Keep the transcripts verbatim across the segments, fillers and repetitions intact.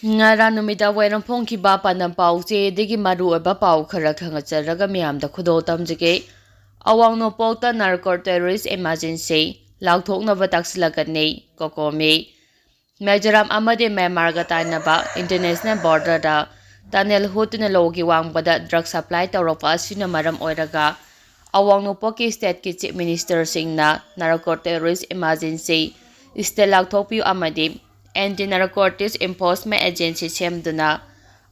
ꯉꯔꯥꯡ ꯅꯨꯃꯤꯗꯥꯡ ꯋꯥꯏꯔꯝ ꯐꯣꯡꯈꯤꯕ ꯄꯥꯟꯗꯝ ꯄꯥꯎ ꯆꯦꯗꯒꯤ ꯃꯔꯨꯑꯣꯏꯕ ꯄꯥꯎ ꯈꯔ ꯈꯪꯍꯟꯖꯔꯒ ꯃꯤꯌꯥꯝꯗ ꯈꯨꯗꯣꯜ ꯇꯝꯖꯒꯦ꯫ ꯑꯋꯥꯡ ꯅꯣꯡꯄꯣꯛꯇ narco terrorist emergency ꯂꯥꯎꯊꯣꯛꯅꯕ ꯇꯛꯁꯤꯜꯂꯛꯀꯅꯤ꯫ ꯀꯣꯀꯣꯃꯤ꯫ ꯃꯤꯖꯣꯔꯥꯝ ꯑꯃꯗꯤ ꯃ꯭ꯌꯥꯟꯃꯥꯔꯒ ꯇꯥꯏꯅꯕ international borderꯗ tunnel ꯍꯨꯠꯇꯨꯅ ꯂꯣꯒꯤ ꯋꯥꯡꯃꯗ drug supply ꯇꯧꯔꯛꯄ ꯑꯁꯤꯅ ꯃꯔꯝ ꯑꯣꯏꯔꯒ ꯑꯋꯥꯡ ꯅꯣꯡꯄꯣꯛꯀꯤ stateꯀꯤ chief ministerꯁꯤꯡꯅ narco terrorist emergency state ꯂꯥꯎꯊꯣꯛꯄꯤꯌꯨ ꯑꯃꯗꯤ anti narcotics enforcement agency ꯁꯦꯝꯗꯨꯅ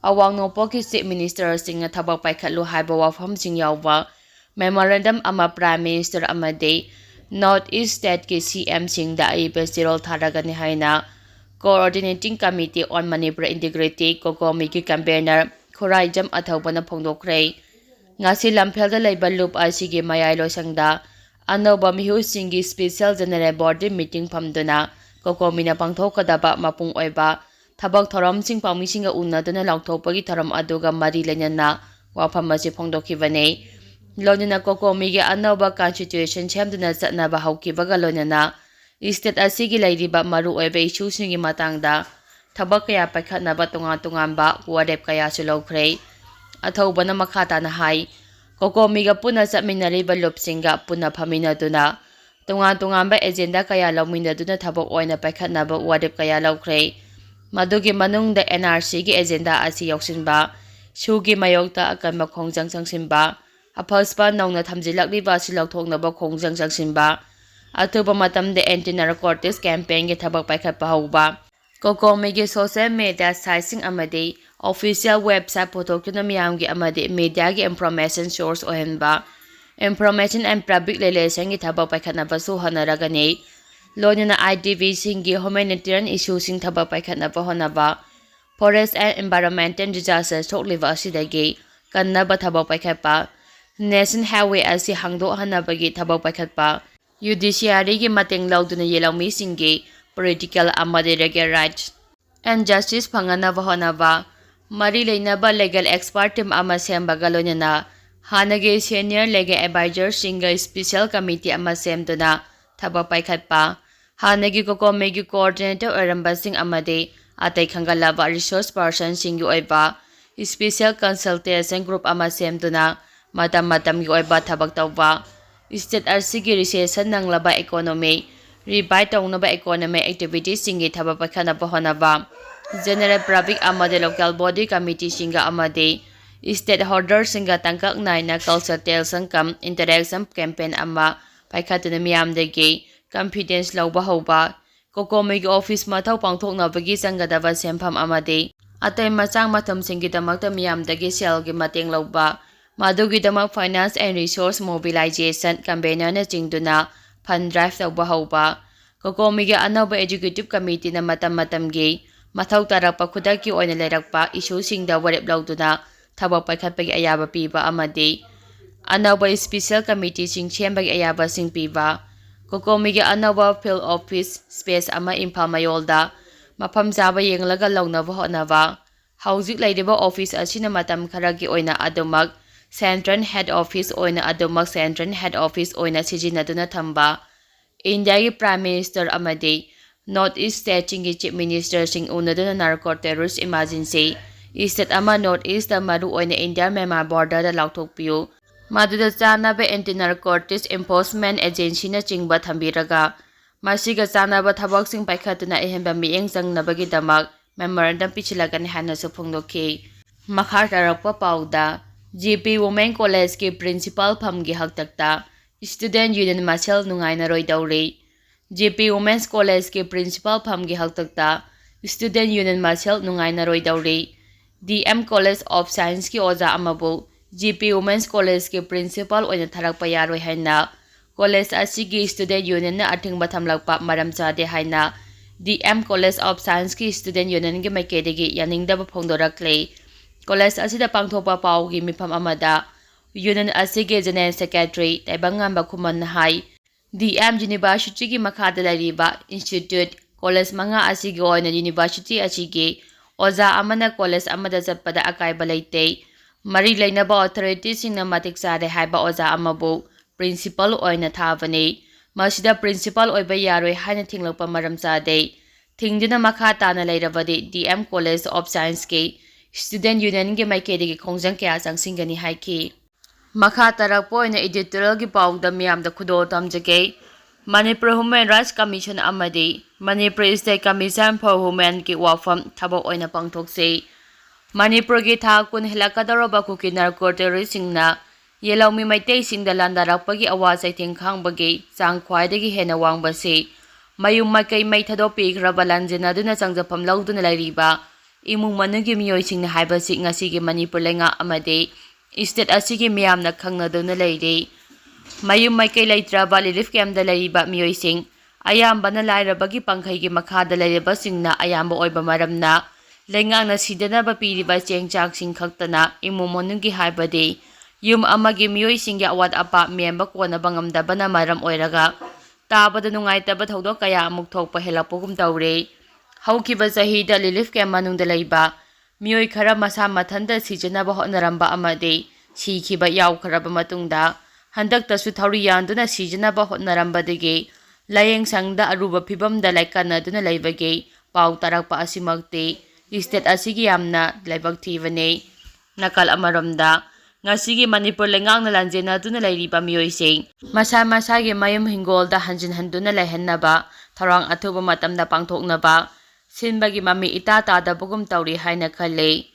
ꯑꯋꯥꯡ ꯅꯣꯡꯄꯣꯛꯀꯤ chief ministerꯁꯤꯡꯅ ꯊꯕꯛ ꯄꯥꯏꯈꯠꯂꯨ ꯍꯥꯏꯕ ꯋꯥꯐꯝꯁꯤꯡ ꯌꯥꯎꯕ memorandum ꯑꯃ prime minister ꯑꯃꯗꯤ north east stateꯀꯤ CMꯁꯤꯡꯗ ꯑꯏꯕ ꯆꯦꯔꯣꯜ ꯊꯥꯔꯒꯅꯤ ꯍꯥꯏꯅ Coordinating Committee on Manipur Integrity, ꯀꯣꯀꯣꯃꯤꯒꯤ convener Khuraijam ꯑꯊꯧꯕꯅ ꯐꯣꯡꯗꯣꯛꯈ꯭ꯔꯦ꯫ ꯉꯁꯤ ꯂꯝꯐꯦꯜꯗ ꯂꯩꯕ ꯂꯨꯞ ꯑꯁꯤꯒꯤ ꯃꯌꯥꯏ ꯂꯣꯏꯁꯪꯗ ꯑꯅꯧꯕ ꯃꯤꯍꯨꯠꯁꯤꯡꯒꯤ special general body meeting ꯐꯝꯗꯨꯅ ꯀꯣꯀꯣꯃꯤꯅ ꯄꯥꯡꯊꯣꯛꯀꯗꯕ ꯃꯄꯨꯡ ꯑꯣꯏꯕ ꯊꯕꯛ ꯊꯧꯔꯝꯁꯤꯡ ꯄꯥꯎꯃꯤꯁꯤꯡꯒ ꯎꯅꯗꯨꯅ ꯂꯥꯎꯊꯣꯛꯄꯒꯤ ꯊꯧꯔꯝ ꯑꯗꯨꯒ ꯃꯔꯤ ꯂꯩꯅꯅ ꯋꯥꯐꯝ ꯑꯁꯤ ꯐꯣꯡꯗꯣꯛꯈꯤꯕꯅꯤ꯫ ꯂꯣꯏꯅꯅ ꯀꯣꯀꯣꯃꯤꯒꯤ ꯑꯅꯧꯕ constitution ꯁꯦꯝꯗꯨꯅ ꯆꯠꯅꯕ ꯍꯧꯈꯤꯕꯒ ꯂꯣꯏꯅꯅ state ꯑꯁꯤꯒꯤ ꯂꯩꯔꯤꯕ ꯃꯔꯨꯑꯣꯏꯕ issueꯁꯤꯡꯒꯤ ꯃꯇꯥꯡꯗ ꯊꯕꯛ ꯀꯌꯥ ꯄꯥꯏꯈꯠꯅꯕ ꯇꯣꯉꯥꯟ ꯇꯣꯉꯥꯟꯕ ꯋꯥꯔꯦꯞ ꯀꯌꯥꯁꯨ ꯂꯧꯈ꯭ꯔꯦ꯫ ꯑꯊꯧꯕꯅ ꯃꯈꯥ ꯇꯥꯅ ꯍꯥꯏ, ꯀꯣꯀꯣꯃꯤꯒ ꯄꯨꯟꯅ ꯆꯠꯃꯤꯟꯅꯔꯤꯕ ꯂꯨꯞꯁꯤꯡꯒ ꯄꯨꯟꯅ ꯐꯝꯃꯤꯟꯅꯗꯨꯅ ꯇꯣꯉꯥꯟ ꯇꯣꯉꯥꯟꯕ agenda ꯀꯌꯥ ꯂꯧꯃꯤꯟꯅꯗꯨꯅ ꯊꯕꯛ ꯑꯣꯏꯅ ꯄꯥꯏꯈꯠꯅꯕ ꯋꯥꯔꯦꯞ ꯀꯌꯥ ꯂꯧꯈ꯭ꯔꯦ꯫ ꯃꯗꯨꯒꯤ ꯃꯅꯨꯡꯗ NRCꯒꯤ agenda ꯑꯁꯤ ꯌꯥꯎꯁꯤꯟꯕ, ꯁꯨꯒꯤ ꯃꯥꯌꯣꯛꯇ ꯑꯀꯟꯕ ꯈꯣꯡꯖꯪ ꯆꯪꯁꯤꯟꯕ, ꯑꯐꯁꯄ ꯅꯧꯅ ꯊꯝꯖꯤꯜꯂꯛꯂꯤꯕ ꯑꯁꯤ ꯂꯧꯊꯣꯛꯅꯕ ꯈꯣꯡꯖꯪ ꯆꯪꯁꯤꯟꯕ, ꯑꯊꯨꯕ ꯃꯇꯝꯗ anti narcotics campaignꯒꯤ ꯊꯕꯛ ꯄꯥꯏꯈꯠꯄ ꯍꯧꯕ, ꯀꯣꯀꯣꯃꯤꯒꯤ social media siteꯁꯤꯡ ꯑꯃꯗꯤ official website ꯄꯨꯊꯣꯛꯇꯨꯅ ꯃꯤꯌꯥꯝꯒꯤ ꯑꯃꯗꯤ mediaꯒꯤ information source ꯑꯣꯏꯍꯟꯕ, information and public relationꯒꯤ ꯊꯕꯛ ꯄꯥꯏꯈꯠꯅꯕꯁꯨ ꯍꯣꯠꯅꯔꯒꯅꯤ꯫ ꯂꯣꯏꯅꯅ IDPꯁꯤꯡꯒꯤ humanitarian issueꯁꯤꯡ ꯊꯕꯛ ꯄꯥꯏꯈꯠꯅꯕ ꯍꯣꯠꯅꯕ, forest and environmental disaster ꯊꯣꯛꯂꯤꯕ ꯑꯁꯤꯗꯒꯤ ꯀꯟꯅꯕ ꯊꯕꯛ ꯄꯥꯏꯈꯠꯄ, national highway ꯑꯁꯤ ꯍꯥꯡꯗꯣꯛꯍꯟꯅꯕꯒꯤ ꯊꯕꯛ ꯄꯥꯏꯈꯠꯄ, judiciaryꯒꯤ ꯃꯇꯦꯡ ꯂꯧꯗꯨꯅ ꯌꯦꯜꯍꯧꯃꯤꯁꯤꯡꯒꯤ political ꯑꯃꯗꯤ legal rights and justice ꯐꯪꯍꯟꯅꯕ ꯍꯣꯠꯅꯕ, ꯃꯔꯤ ꯂꯩꯅꯕ legal expert team ꯑꯃ ꯁꯦꯝꯕꯒ ꯂꯣꯏꯅꯅ ꯍꯥꯟꯅꯒꯤ senior legal advisorꯁꯤꯡꯒ special committee ꯑꯃ ꯁꯦꯝꯗꯨꯅ ꯊꯕꯛ ꯄꯥꯏꯈꯠꯄ, ꯍꯥꯟꯅꯒꯤ ꯀꯣꯀꯣꯃꯤꯒꯤ coordinator ꯑꯣꯏꯔꯝꯕꯁꯤꯡ ꯑꯃꯗꯤ ꯑꯇꯩ ꯈꯟꯒꯠꯂꯕ resource personꯁꯤꯡꯒꯤ ꯑꯣꯏꯕ special consultation group ꯑꯃ ꯁꯦꯝꯗꯨꯅ ꯃꯇꯝ ꯃꯇꯝꯒꯤ ꯑꯣꯏꯕ ꯊꯕꯛ ꯇꯧꯕ, state ꯑꯁꯤꯒꯤ recession ꯅꯪꯂꯕ economy revive ꯇꯧꯅꯕ economic activitiesꯁꯤꯡꯒꯤ ꯊꯕꯛ ꯄꯥꯏꯈꯠꯅꯕ ꯍꯣꯠꯅꯕ, general public ꯑꯃꯗꯤ local body committeeꯁꯤꯡꯒ ꯑꯃꯗꯤ stakeholderꯁꯤꯡꯒ ꯇꯥꯡꯀꯛ ꯅꯥꯏꯅ consultation cum interaction campaign ꯑꯃ ꯄꯥꯏꯈꯠꯇꯨꯅ ꯃꯤꯌꯥꯝꯗꯒꯤ confidence ꯂꯧꯕ ꯍꯧꯕ, COCOMIꯒꯤ office ꯃꯊꯧ ꯄꯥꯡꯊꯣꯛꯅꯕꯒꯤ ꯆꯪꯒꯗꯕ ꯁꯦꯟꯐꯝ ꯑꯃꯗꯤ ꯑꯇꯩ ꯃꯆꯥꯛ ꯃꯊꯨꯝꯁꯤꯡꯒꯤꯗꯃꯛꯇ ꯃꯤꯌꯥꯝꯗꯒꯤ ꯁꯦꯜꯒꯤ ꯃꯇꯦꯡ ꯂꯧꯕ, ꯃꯗꯨꯒꯤꯗꯃꯛ finance and resource mobilization convenerꯅꯆꯤꯡꯗꯨꯅ fund drive ꯇꯧꯕ ꯍꯧꯕ, COCOMIꯒꯤ ꯑꯅꯧꯕ executive committeeꯅ ꯃꯇꯝ ꯃꯇꯝꯒꯤ ꯃꯊꯧ ꯇꯥꯔꯛꯄ ꯈꯨꯗꯛꯀꯤ ꯑꯣꯏꯅ ꯂꯩꯔꯛꯄ issueꯁꯤꯡꯗ ꯋꯥꯔꯦꯞ ꯂꯧꯗꯨꯅ ꯊꯕꯛ ꯄꯥꯏꯈꯠꯄꯒꯤ ꯑꯌꯥꯕ ꯄꯤꯕ ꯑꯃꯗꯤ ꯑꯅꯧꯕ special committeeꯁꯤꯡ ꯁꯦꯝꯕꯒꯤ ꯑꯌꯥꯕꯁꯤꯡ ꯄꯤꯕ, COCOMIꯒꯤ ꯑꯅꯧꯕ field office space ꯑꯃ ꯏꯝꯐꯥꯜ ꯃꯌꯣꯜꯗ ꯃꯐꯝ ꯆꯥꯕ ꯌꯦꯡꯂꯒ ꯂꯧꯅꯕ ꯍꯣꯠꯅꯕ, ꯍꯧꯖꯤꯛ ꯂꯩꯔꯤꯕ office ꯑꯁꯤꯅ ꯃꯇꯝ ꯈꯔꯒꯤ ꯑꯣꯏꯅ ꯑꯗꯨꯃꯛ central head office ꯑꯣꯏꯅ ꯑꯗꯨꯃꯛ central head office ꯑꯣꯏꯅ ꯁꯤꯖꯤꯟꯅꯗꯨꯅ ꯊꯝꯕ, ꯏꯟꯗꯤꯌꯥꯒꯤ Prime Minister ꯑꯃꯗꯤ North East stateꯁꯤꯡꯒꯤ Chief Ministerꯁꯤꯡ ꯎꯅꯗꯨꯅ narco terrorist emergency state ꯑꯃ North Eastꯇ ꯃꯔꯨꯑꯣꯏꯅ ꯏꯟꯗꯤꯌꯥ ꯃ꯭ꯌꯥꯟꯃꯥꯔ borderꯗ ꯂꯥꯎꯊꯣꯛꯄꯤꯌꯨ, ꯃꯗꯨꯗ ꯆꯥꯟꯅꯕ anti narcotics enforcement agencyꯅꯆꯤꯡꯕ ꯊꯝꯕꯤꯔꯒ ꯃꯁꯤꯒ ꯆꯥꯟꯅꯕ ꯊꯕꯛꯁꯤꯡ ꯄꯥꯏꯈꯠꯇꯨꯅ ꯑꯍꯦꯟꯕ ꯃꯤꯠꯌꯦꯡ ꯆꯪꯅꯕꯒꯤꯗꯃꯛ memorandum ꯄꯤꯁꯤꯜꯂꯛꯀꯅꯤ ꯍꯥꯏꯅꯁꯨ ꯐꯣꯡꯗꯣꯛꯈꯤ꯫ ꯃꯈꯥ ꯇꯥꯔꯛꯄ ꯄꯥꯎꯗ, GP Women Collegeꯀꯤ principal ꯐꯝꯒꯤ ꯍꯥꯛꯇꯛꯇ student union ꯃꯁꯦꯜ ꯅꯨꯡꯉꯥꯏꯅꯔꯣꯏꯗꯧꯔꯤ꯫ GP Women's Collegeꯀꯤ principal ꯐꯝꯒꯤ ꯍꯥꯛꯇꯛꯇ student union ꯃꯁꯦꯜ ꯅꯨꯡꯉꯥꯏꯅꯔꯣꯏꯗꯧꯔꯤ꯫ DM College of Scienceꯀꯤ ꯑꯣꯖꯥ ꯑꯃꯕꯨ GP Women's Collegeꯀꯤ principal ꯑꯣꯏꯅ ꯊꯥꯔꯛꯄ ꯌꯥꯔꯣꯏ ꯍꯥꯏꯅ college ꯑꯁꯤꯒꯤ student unionꯅ ꯑꯊꯤꯡꯕ ꯊꯝꯂꯛꯄ ꯃꯔꯝ ꯆꯥꯗꯦ ꯍꯥꯏꯅ DM College of Scienceꯀꯤ student unionꯒꯤ ꯃꯥꯏꯀꯩꯗꯒꯤ ꯌꯥꯅꯤꯡꯗꯕ ꯐꯣꯡꯗꯣꯔꯛꯂꯤ꯫ College ꯑꯁꯤꯗ ꯄꯥꯡꯊꯣꯛꯄ ꯄꯥꯎꯒꯤ ꯃꯤꯐꯝ ꯑꯃꯗ union ꯑꯁꯤꯒꯤ general secretary ꯇꯥꯏꯕꯪꯉꯥꯟꯕ ꯈꯨꯃꯟꯅ ꯍꯥꯏ, DM Universityꯒꯤ ꯃꯈꯥꯗ ꯂꯩꯔꯤꯕ institute, college ꯃꯉꯥ ꯑꯁꯤꯒꯤ ꯑꯣꯏꯅ university ꯑꯁꯤꯒꯤ ꯑꯣꯖꯥ ꯑꯃꯅ college ꯑꯃꯗ ꯆꯠꯄꯗ ꯑꯀꯥꯏꯕ ꯂꯩꯇꯦ꯫ ꯃꯔꯤ ꯂꯩꯅꯕ authorityꯁꯤꯡꯅ ꯃꯇꯤꯛ ꯆꯥꯔꯦ ꯍꯥꯏꯕ ꯑꯣꯖꯥ ꯑꯃꯕꯨ principal ꯑꯣꯏꯅ ꯊꯥꯕꯅꯤ꯫ ꯃꯁꯤꯗ principal ꯑꯣꯏꯕ ꯌꯥꯔꯣꯏ ꯍꯥꯏꯅ ꯊꯤꯡꯂꯛꯄ ꯃꯔꯝ ꯆꯥꯗꯦ꯫ ꯊꯤꯡꯗꯨꯅ ꯃꯈꯥ ꯇꯥꯅ ꯂꯩꯔꯕꯗꯤ D M College of Scienceꯀꯤ Student Unionꯒꯤ ꯃꯥꯏꯀꯩꯗꯒꯤ ꯈꯣꯡꯖꯪ ꯀꯌꯥ ꯆꯪꯁꯤꯟꯒꯅꯤ ꯍꯥꯏꯈꯤ꯫ ꯃꯈꯥ ꯇꯥꯔꯛꯄ ꯑꯣꯏꯅ editorialꯒꯤ ꯄꯥꯎꯗ ꯃꯤꯌꯥꯝꯗ ꯈꯨꯗꯣꯜ ꯇꯝꯖꯒꯦ꯫ Manipur Human Rights Commission ꯑꯃꯗꯤ Manipur State Commission for Womenꯒꯤ ꯋꯥꯐꯝ ꯊꯕꯛ ꯑꯣꯏꯅ ꯄꯥꯡꯊꯣꯛꯆꯩ꯫ ꯃꯅꯤꯄꯨꯔꯒꯤ ꯊꯥ ꯀꯨꯟ ꯍꯦꯜꯂꯛꯀꯗꯧꯔꯕ ꯀꯨꯀꯤ ꯅꯥꯔꯀꯣ ꯇꯦꯔꯣꯔꯤꯁꯁꯤꯡꯅ ꯌꯦꯜꯍꯧꯃꯤ ꯃꯩꯇꯩꯁꯤꯡꯗ ꯂꯥꯟꯗꯥꯔꯛꯄꯒꯤ ꯑꯋꯥ ꯆꯩꯊꯦꯡ ꯈꯥꯡꯕꯒꯤ ꯆꯥꯡ ꯈ꯭ꯋꯥꯏꯗꯒꯤ ꯍꯦꯟꯅ ꯋꯥꯡꯕꯁꯤ ꯃꯌꯨꯝ ꯃꯀꯩ ꯃꯩ ꯊꯥꯗꯣꯛꯄꯤꯈ꯭ꯔꯕ ꯂꯥꯟꯖꯦꯟꯅꯗꯨꯅ ꯆꯪꯖꯐꯝ ꯂꯧꯗꯨꯅ ꯂꯩꯔꯤꯕ ꯏꯃꯨꯡ ꯃꯅꯨꯡꯒꯤ ꯃꯤꯑꯣꯏꯁꯤꯡꯅꯤ ꯍꯥꯏꯕꯁꯤ ꯉꯁꯤꯒꯤ ꯃꯅꯤꯄꯨꯔ ꯂꯩꯉꯥꯛ ꯑꯃꯗꯤ state ꯑꯁꯤꯒꯤ ꯃꯤꯌꯥꯝꯅ ꯈꯪꯅꯗꯨꯅ ꯂꯩꯔꯤ꯫ ꯃꯌꯨꯝ ꯃꯀꯩ ꯂꯩꯇ꯭ꯔꯕ relief campꯇ ꯂꯩꯔꯤꯕ ꯃꯤꯑꯣꯏꯁꯤꯡ, ꯑꯌꯥꯝꯕꯅ ꯂꯥꯏꯔꯕꯒꯤ ꯄꯥꯡꯈꯩꯒꯤ ꯃꯈꯥꯗ ꯂꯩꯔꯕꯁꯤꯡꯅ ꯑꯌꯥꯝꯕ ꯑꯣꯏꯕ ꯃꯔꯝꯅ, ꯂꯩꯉꯥꯛꯅ ꯁꯤꯗꯅꯕ ꯄꯤꯔꯤꯕ ꯆꯦꯡ ꯆꯥꯛꯁꯤꯡ ꯈꯛꯇꯅ ꯏꯃꯨꯡ ꯃꯅꯨꯡꯒꯤ ꯍꯥꯏꯕꯗꯤ ꯌꯨꯝ ꯑꯃꯒꯤ ꯃꯤꯑꯣꯏꯁꯤꯡꯒꯤ ꯑꯋꯥꯠ ꯑꯄꯥ ꯃꯦꯟꯕ ꯀꯣꯟꯅꯕ ꯉꯝꯗꯕꯅ ꯃꯔꯝ ꯑꯣꯏꯔꯒ, ꯇꯥꯕꯗ ꯅꯨꯡꯉꯥꯏꯇꯕ ꯊꯧꯗꯣꯛ ꯀꯌꯥ ꯑꯃꯨꯛ ꯊꯣꯛꯄ ꯍꯦꯜꯂꯛꯄꯒꯨꯝ ꯇꯧꯔꯦ꯫ ꯍꯧꯈꯤꯕ ꯆꯍꯤꯗ relief camp ꯃꯅꯨꯡꯗ ꯂꯩꯕ ꯃꯤꯑꯣꯏ ꯈꯔ ꯃꯁꯥ ꯃꯊꯟꯇ ꯁꯤꯖꯅꯕ ꯍꯣꯠꯅꯔꯝꯕ ꯑꯃꯗꯤ ꯁꯤꯈꯤꯕ ꯌꯥꯎꯈ꯭ꯔꯕ ꯃꯇꯨꯡꯗ, ꯍꯟꯗꯛꯇꯁꯨ ꯊꯧꯔꯤ ꯌꯥꯟꯗꯨꯅ ꯁꯤꯖꯅꯕ ꯍꯣꯠꯅꯔꯝꯕꯗꯒꯤ ꯂꯥꯏꯌꯦꯡ ꯁꯪꯗ ꯑꯔꯨꯕ ꯐꯤꯚꯝꯗ ꯂꯥꯏꯀꯠꯅꯗꯨꯅ ꯂꯩꯕꯒꯤ ꯄꯥꯎ ꯇꯥꯔꯛꯄ ꯑꯁꯤꯃꯛꯇꯤ state ꯑꯁꯤꯒꯤ ꯌꯥꯝꯅ ꯂꯥꯏꯕꯛ ꯊꯤꯕꯅꯤ꯫ ꯅꯥꯀꯜ ꯑꯃꯔꯣꯝꯗ, ꯉꯁꯤꯒꯤ ꯃꯅꯤꯄꯨꯔ ꯂꯩꯉꯥꯛꯅ ꯂꯥꯟꯖꯦꯟꯅꯗꯨꯅ ꯂꯩꯔꯤꯕ ꯃꯤꯑꯣꯏꯁꯤꯡ ꯃꯁꯥ ꯃꯁꯥꯒꯤ ꯃꯌꯨꯝ ꯍꯤꯡꯒꯣꯜꯗ ꯍꯟꯖꯤꯟ ꯍꯟꯗꯨꯅ ꯂꯩꯍꯟꯅꯕ ꯊꯧꯔꯥꯡ ꯑꯊꯨꯕ ꯃꯇꯝꯗ ꯄꯥꯡꯊꯣꯛꯅꯕ ꯁꯤꯟꯕꯒꯤ ꯃꯃꯤ ꯏꯇꯥ ꯇꯥꯗꯕꯒꯨꯝ ꯇꯧꯔꯤ ꯍꯥꯏꯅ ꯈꯜꯂꯤ꯫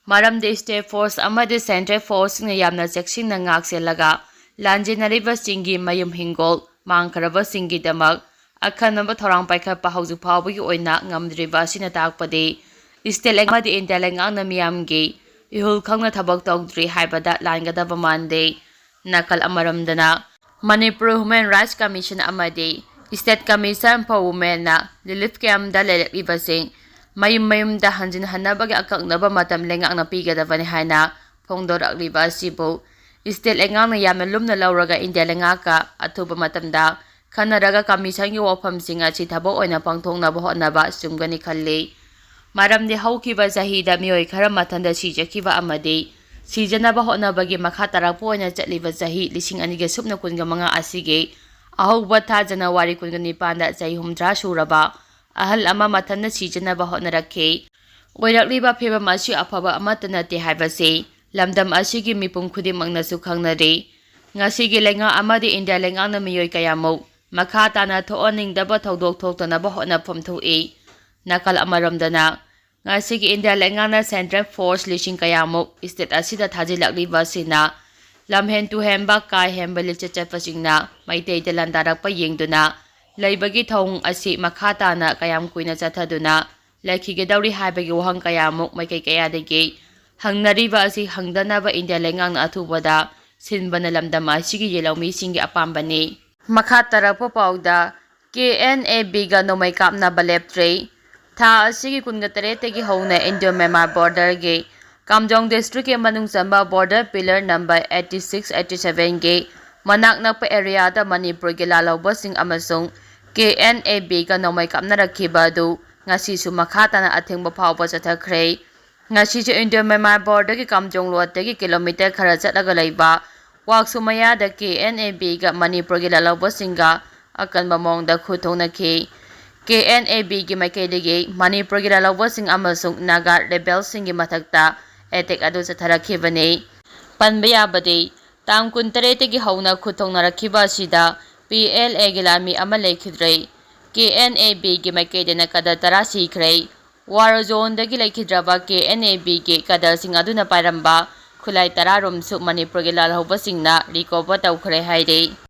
ꯃꯔꯝꯗꯤ state force ꯑꯃꯗꯤ central forceꯁꯤꯡꯅ ꯌꯥꯝꯅ ꯆꯦꯛꯁꯤꯟꯅ ꯉꯥꯛꯁꯦꯜꯂꯒ ꯂꯥꯟꯖꯦꯟꯅꯔꯤꯕꯁꯤꯡꯒꯤ ꯃꯌꯨꯝ ꯍꯤꯡꯒꯣꯜ ꯃꯥꯡꯈ꯭ꯔꯕꯁꯤꯡꯒꯤꯗꯃꯛ ꯑꯈꯟꯅꯕ ꯊꯧꯔꯥꯡ ꯄꯥꯏꯈꯠꯄ ꯍꯧꯖꯤꯛ ꯐꯥꯎꯕꯒꯤ ꯑꯣꯏꯅ ꯉꯝꯗ꯭ꯔꯤꯕ ꯑꯁꯤꯅ ꯇꯥꯛꯄꯗꯤ state ꯑꯃꯗꯤ ꯏꯟꯗꯤꯌꯥ ꯂꯩꯉꯥꯛꯅ ꯃꯤꯌꯥꯝꯒꯤ ꯏꯍꯨꯜ ꯈꯪꯅ ꯊꯕꯛ ꯇꯧꯗ꯭ꯔꯤ ꯍꯥꯏꯕꯗ ꯂꯥꯟꯒꯗꯕ ꯃꯥꯟꯗꯦ꯫ ꯅꯥꯀꯜ ꯑꯃꯔꯣꯝꯗꯅ, Manipur Human Rights Commission ꯑꯃꯗꯤ State Commission for Womenꯅ relief campꯇ ꯂꯩꯔꯛꯂꯤꯕꯁꯤꯡ ꯃꯌꯨꯝ ꯃꯌꯨꯝꯗ ꯍꯟꯖꯤꯟꯍꯟꯅꯕꯒꯤ ꯑꯀꯛꯅꯕ ꯃꯇꯝ ꯂꯩꯉꯥꯛꯅ ꯄꯤꯒꯗꯕꯅꯤ ꯍꯥꯏꯅ ꯐꯣꯡꯗꯣꯔꯛꯂꯤꯕ ꯑꯁꯤꯕꯨ state ꯂꯩꯉꯥꯛꯅ ꯌꯥꯝꯅ ꯂꯨꯝꯅ ꯂꯧꯔꯒ ꯏꯟꯗꯤꯌꯥ ꯂꯩꯉꯥꯛꯀ ꯑꯊꯨꯕ ꯃꯇꯝꯗ ꯈꯟꯅꯔꯒ commissionꯒꯤ ꯋꯥꯐꯝꯁꯤꯡ ꯑꯁꯤ ꯊꯕꯛ ꯑꯣꯏꯅ ꯄꯥꯡꯊꯣꯛꯅꯕ ꯍꯣꯠꯅꯕ ꯆꯨꯝꯒꯅꯤ ꯈꯜꯂꯤ꯫ ꯃꯔꯝꯗꯤ ꯍꯧꯈꯤꯕ ꯆꯍꯤꯗ ꯃꯤꯑꯣꯏ ꯈꯔ ꯃꯊꯟꯇ ꯁꯤꯖꯈꯤꯕ ꯑꯃꯗꯤ ꯁꯤꯖꯅꯕ ꯍꯣꯠꯅꯕꯒꯤ ꯃꯈꯥ ꯇꯥꯔꯛꯄ ꯑꯣꯏꯅ ꯆꯠꯂꯤꯕ ꯆꯍꯤ ꯂꯤꯁꯤꯡ ꯑꯅꯤꯒ ꯁꯨꯞꯅ ꯀꯨꯟꯒ ꯃꯉꯥ ꯑꯁꯤꯒꯤ ꯑꯍꯧꯕ ꯊꯥ January ꯀꯨꯟꯒ ꯅꯤꯄꯥꯟꯗ ꯆꯍꯤ ꯍꯨꯝꯗ꯭ꯔꯥ ꯁꯨꯔꯕ ꯑꯍꯜ ꯑꯃ ꯃꯊꯟꯇ ꯁꯤꯖꯅꯕ ꯍꯣꯠꯅꯔꯛꯈꯤ꯫ ꯑꯣꯏꯔꯛꯂꯤꯕ ꯐꯤꯕꯝ ꯑꯁꯤ ꯑꯐꯕ ꯑꯃꯠꯇ ꯅꯠꯇꯦ ꯍꯥꯏꯕꯁꯤ ꯂꯝꯗꯝ ꯑꯁꯤꯒꯤ ꯃꯤꯄꯨꯝ ꯈꯨꯗꯤꯡꯃꯛꯅꯁꯨ ꯈꯪꯅꯔꯤ꯫ ꯉꯁꯤꯒꯤ ꯂꯩꯉꯥꯛ ꯑꯃꯗꯤ ꯏꯟꯗꯤꯌꯥ ꯂꯩꯉꯥꯛꯅ ꯃꯤꯑꯣꯏ ꯀꯌꯥꯃꯨꯛ ꯃꯈꯥ ꯇꯥꯅ ꯊꯣꯛꯍꯟꯅꯤꯡꯗꯕ ꯊꯧꯗꯣꯛ ꯊꯣꯛꯇꯅꯕ ꯍꯣꯠꯅꯐꯝ ꯊꯣꯛꯏ꯫ ꯅꯥꯀꯜ ꯑꯃꯔꯣꯝꯗꯅ, ꯉꯁꯤꯒꯤ ꯏꯟꯗꯤꯌꯥ ꯂꯩꯉꯥꯛꯅ central force ꯂꯤꯁꯤꯡ ꯀꯌꯥꯃꯨꯛ state ꯑꯁꯤꯗ ꯊꯥꯖꯤꯜꯂꯛꯂꯤꯕ ꯑꯁꯤꯅ ꯂꯝꯍꯦꯟ ꯇꯨꯍꯦꯟꯕ ꯀꯥ ꯍꯦꯟꯕ ꯂꯤꯆꯠ ꯆꯠꯄꯁꯤꯡꯅ ꯃꯩꯇꯩꯗ ꯂꯥꯟꯗꯥꯔꯛꯄ ꯌꯦꯡꯗꯨꯅ ꯂꯩꯕꯒꯤ ꯊꯧꯑꯣꯡ ꯑꯁꯤ ꯃꯈꯥ ꯇꯥꯅ ꯀꯌꯥꯝ ꯀꯨꯏꯅ ꯆꯠꯊꯗꯨꯅ ꯂꯩꯈꯤꯒꯗꯧꯔꯤ ꯍꯥꯏꯕꯒꯤ ꯋꯥꯍꯪ ꯀꯌꯥꯃꯨꯛ ꯃꯥꯏꯀꯩ ꯀꯌꯥꯗꯒꯤ ꯍꯪꯅꯔꯤꯕ ꯑꯁꯤ ꯍꯪꯗꯅꯕ ꯏꯟꯗꯤꯌꯥ ꯂꯩꯉꯥꯛꯅ ꯑꯊꯨꯕꯗ ꯁꯤꯟꯕꯅ ꯂꯝꯗꯝ ꯑꯁꯤꯒꯤ ꯌꯦꯜꯍꯧꯃꯤꯁꯤꯡꯒꯤ ꯑꯄꯥꯝꯕꯅꯤ꯫ ꯃꯈꯥ ꯇꯥꯔꯛꯄ ꯄꯥꯎꯗ, KNA-Bꯒ ꯅꯣꯡꯃꯩ ꯀꯥꯞꯅꯕ ꯂꯦꯞꯇ꯭ꯔꯦ꯫ ꯊꯥ ꯑꯁꯤꯒꯤ ꯀꯨꯟꯒ ꯇꯔꯦꯠꯇꯒꯤ ꯍꯧꯅ Indo-Myanmar borderꯒꯤ ꯀꯥꯝꯖꯣꯡ districtꯀꯤ ꯃꯅꯨꯡ ꯆꯟꯕ border pillar number eighty six, eighty sevenꯒꯤ ꯃꯅꯥꯛ ꯅꯛꯄ areaꯗ ꯃꯅꯤꯄꯨꯔꯒꯤ ꯂꯥꯜꯍꯧꯕꯁꯤꯡ ꯑꯃꯁꯨꯡ KNA-Bꯒ ꯅꯣꯡꯃꯩ ꯀꯥꯞꯅꯔꯛꯈꯤꯕ ꯑꯗꯨ ꯉꯁꯤꯁꯨ ꯃꯈꯥ ꯇꯥꯅ ꯑꯊꯤꯡꯕ ꯐꯥꯎꯕ ꯆꯠꯊꯈ꯭ꯔꯦ꯫ ꯉꯁꯤꯁꯨ Indo-Myanmar borderꯒꯤ ꯀꯥꯝꯖꯣꯡ ꯂꯣꯠꯇꯒꯤ kilometre ꯈꯔ ꯆꯠꯂꯒ ꯂꯩꯕ ꯋꯥꯛꯁꯨ ꯃꯌꯥꯗ KNA-Bꯒ ꯃꯅꯤꯄꯨꯔꯒꯤ ꯂꯥꯜꯍꯧꯕꯁꯤꯡꯒ ꯑꯀꯟꯕ ꯃꯑꯣꯡꯗ ꯈꯨꯠ ꯊꯣꯛꯅꯈꯤ꯫ KNA-Bꯒꯤ ꯃꯥꯏꯀꯩꯗꯒꯤ ꯃꯅꯤꯄꯨꯔꯒꯤ ꯂꯥꯜꯍꯧꯕꯁꯤꯡ ꯑꯃꯁꯨꯡ ꯅꯥꯒꯥ rebelꯁꯤꯡꯒꯤ ꯃꯊꯛꯇ attack ꯑꯗꯨ ꯆꯠꯊꯔꯛꯈꯤꯕꯅꯤ꯫ ꯄꯟꯕ ꯌꯥꯕꯗꯤ, ꯇꯥꯡ ꯀꯨꯟꯇꯔꯦꯠꯇꯒꯤ ꯍꯧꯅ ꯈꯨꯠ ꯊꯣꯛꯅꯔꯛꯈꯤꯕ ꯑꯁꯤꯗ PLAꯒꯤ ꯂꯥꯟꯃꯤ ꯑꯃ ꯂꯩꯈꯤꯗ꯭ꯔꯦ꯫ KNA-Bꯒꯤ ꯃꯥꯏꯀꯩꯗꯅ cadre ꯇꯔꯥ ꯁꯤꯈ꯭ꯔꯦ꯫ War zoneꯗꯒꯤ ꯂꯩꯈꯤꯗ꯭ꯔꯕ KNA-Bꯒꯤ cadreꯁꯤꯡ ꯑꯗꯨꯅ ꯄꯥꯏꯔꯝꯕ ꯈꯨꯠꯂꯥꯏ ꯇꯔꯥꯔꯣꯝꯁꯨ ꯃꯅꯤꯄꯨꯔꯒꯤ ꯂꯥꯜꯍꯧꯕꯁꯤꯡꯅ recover ꯇꯧꯈ꯭ꯔꯦ ꯍꯥꯏꯔꯤ꯫